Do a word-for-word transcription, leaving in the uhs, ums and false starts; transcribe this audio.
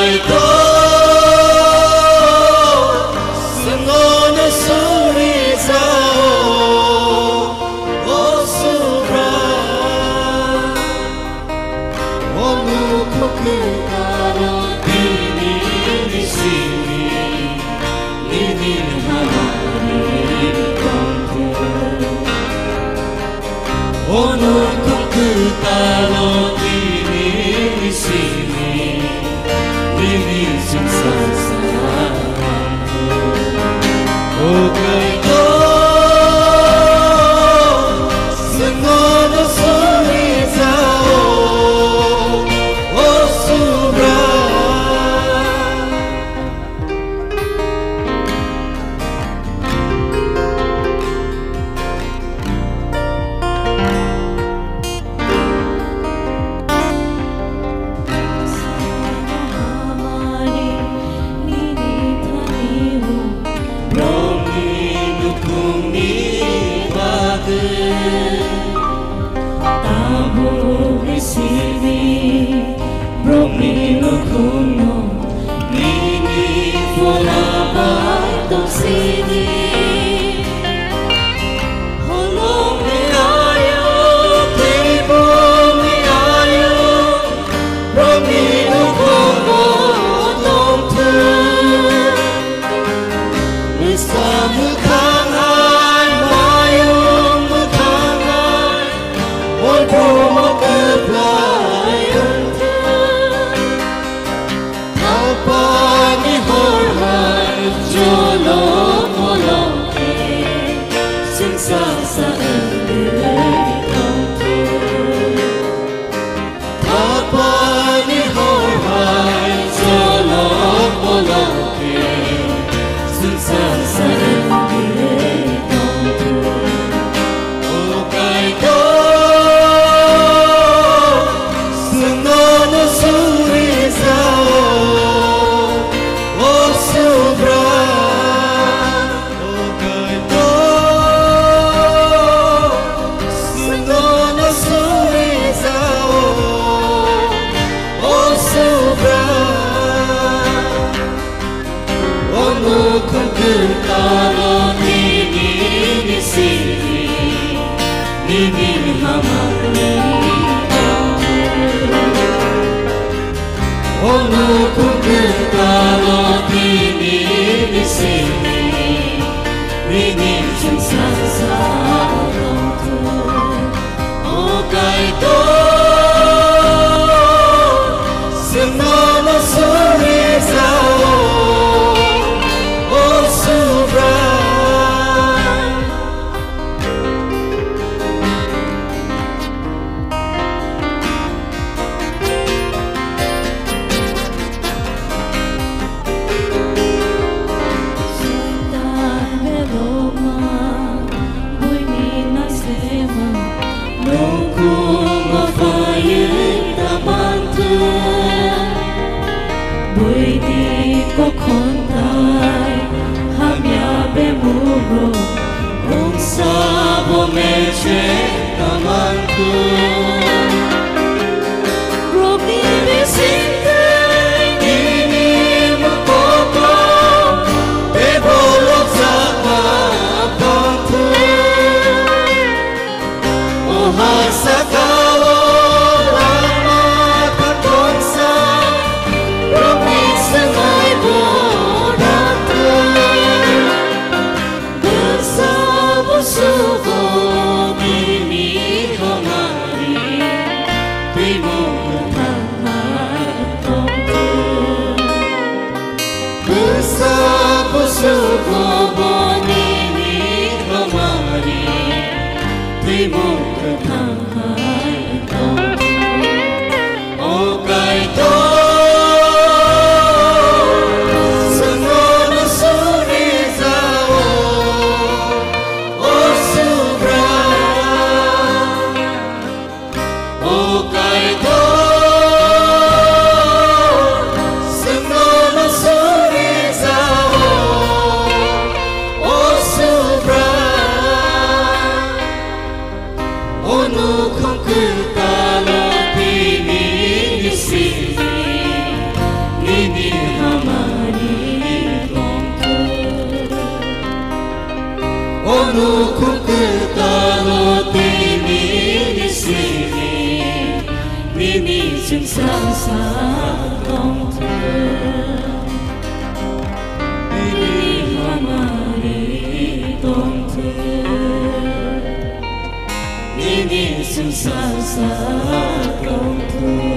Kaitor, chwngno suri jao, o Subra. O nukhung kwtaro tini ni simi, nini hamari tongthok. O nukhung kwtaro tini ni simi, nini chwngsacha tongthok. O Kaitor, chwngno suri jao, o Subra. Tabuk ni simi, borokni nukhungno nini phola bai tong sini. Holongni ayuk, tei bongni ayuk, borokni nukhungo tongthok. Bwsa mwkhang hai, mayung mwkhang hai, Borphumo kwplai wngthok. Thapani hor hai jolok molok khe, chwngsacha wngwi tongthok. Thapani hor hai jolok molok khe, chwngsacha wngwi tongthok. O Kaitor, chwngno suri jao, o Subra. O Kaitor, chwngno suri jao, o Subra. O nukhung kwtaro nini ni simi, nini hamari tongthok. O nukhung kwtaro nini ni simi, nini chwngsacha tongthok. O Kaitor, chwngno suri jao, o Subra. Buini naisema nukhungo phaiwi ta manthok. Buini kokhontai hamya bemuro bwngsabo meche ta manthok. Rokni bisingtwi nini mokokno teibo lobjakma tongthok. O ha sakao lama tongsa rokni swngaibo tongthok. Bwsa busugo nini hamari twimung kwthang hai tongthok. Bwsa busugo bo nini hamari twimung kwthang hai tongthok. O Kaitor, chwngno suri jao, o Subra. O Kaitor, chwngno suri jao, Sa tongthok, bini hamari tongthok, bini swngchar sa tongthok.